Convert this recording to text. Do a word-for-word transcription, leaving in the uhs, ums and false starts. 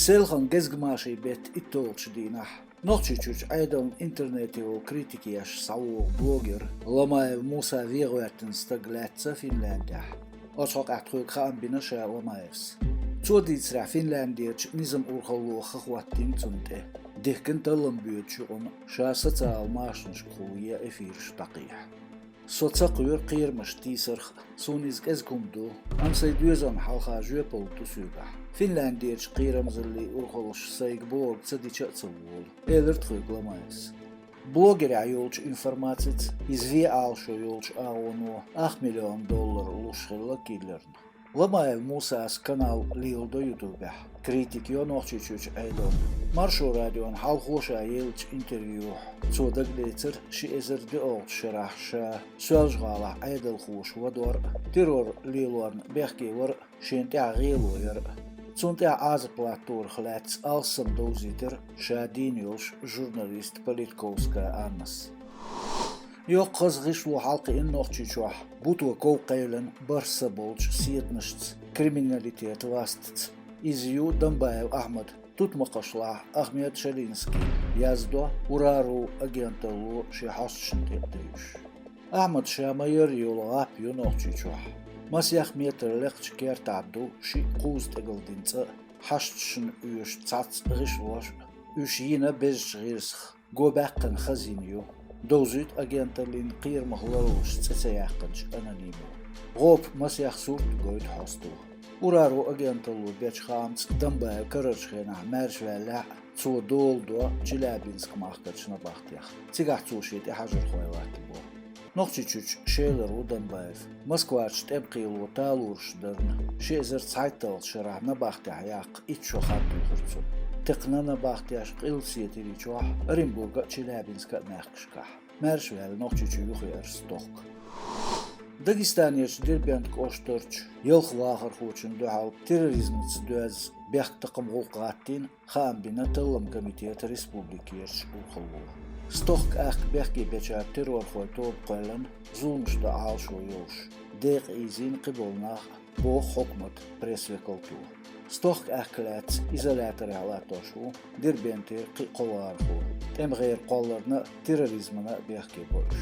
Селхан гезгмашин бетта итталгӀачу дийнахь Нохчийчуьрчу Ӏедална интернете йолу критика еш схьавогӀу блогер Ламаев Муса вен гӀоьртина стаг лаьцна Финляндехь. Оцу хьокъехь тхоьга хаам бина ша Ламаевс. Цо дийцарехь, Финляндерчу низам урхалло хан хӀоттийна цунна тӀе. Дихкина таллам боьдучу юкъана ша социал машанашкахула е эфираш дӀакхехьа. Со ца кхоьру кхерамаш тийсарх, суна иза кӀезиг хӀума ду, амма сайн доьзална хьалха жоьпалла ду соьгахь. Финляндерчу кхерамзаллин урхаллаш сайга бохург ца дича а ца волу, элира тхоьга Ламаевс. Блогерехь йолчу информацица иза вен Ӏалашо йолчу агӀоно ах миллион доллар луш хилла киллерна. Ламаев Мусас канал леладо ютубехь. Критика йо Нохчийчуьрчу Ӏедална. Маршо радиона хьалхо ша еллачу интервьюхь цо дагалецира ши эзар диъалгӀачу шарахь ша Соьлжа-ГӀалахь Ӏедалхоша вадор а, террор лелорна бехке вар а, шена тӀехь гӀело яр а. Цунна тӀехь Ӏазап латторах лаьцна алссам довзийтира ша дийна йолуш журналист Политковская Аннас. Йоккха хаза гӀишло хьалакхиъна Нохчийчохь, буто ков кхийлина бархӀ са болчу сетанашца, криминалитет вастаца. Иза ю Дамбаев Ахьмад, тутмакхашлахь Ахмед Шалинский, яздо Урару агенталло шен хьосташна тӀе а девзаш. Ахьмад ша ма-ярра йолу гӀап ю Нохчийчохь. Масех метр лекхачу кертахь ду шиъ кхузза тӀегалдина цӀа а, хьашташна оьшу цхьацца гӀишлош а, уьш йина безачу гӀирсах, го баьккхина хаза йина ю. Довзуьйту агенталлин кхерамах ларлуш цӀе ца яьккхинчу анонимно. ГӀопа масех сурт а гойту хьосто. Урару агенталло бечу хаамца Дамбаев карарчу хенахь маьрша ваьллехь а, цо дола до Челябинск махкарчу набахтех. Цигахь цо шен тӀе хьажархой латтабо. Нохчийчуьрчу Шелара ву Дамбаев. Москварчу тӀемкхело талораш дарна, ши эзар цхьайтталгӀачу шарахь набахтехь яккха итт шо хан тухура цунна. Текхна набахтеш Къилбаседа хӀирийчохь, Оренбурга а, Челябинска а мехкашкахь. Маьрша ваьлла Нохчийчу юххеарс тохка. Дагестанерчу Дербент кӀоштарчу ялх вахархочунна дуьхьал терроризмаца доьзна бехктакхаман гӀуллакх гӀаттийна, хаам бина Талламан комитета республикерчу урхалло. Стохка аьхка бехке бечара террорхойн тоба кхоьллина, зуламаш дан Ӏалашо йолуш, декъа ийзийна кхиболу нах а, боху хьукматан пресс-векалто. Стохка аьхка лаьцна изоляторехь латтош ву Дербентера кхин а кхо вахархо. ТӀеман гӀера кхолларна а, терроризмана а бехке бо уьш.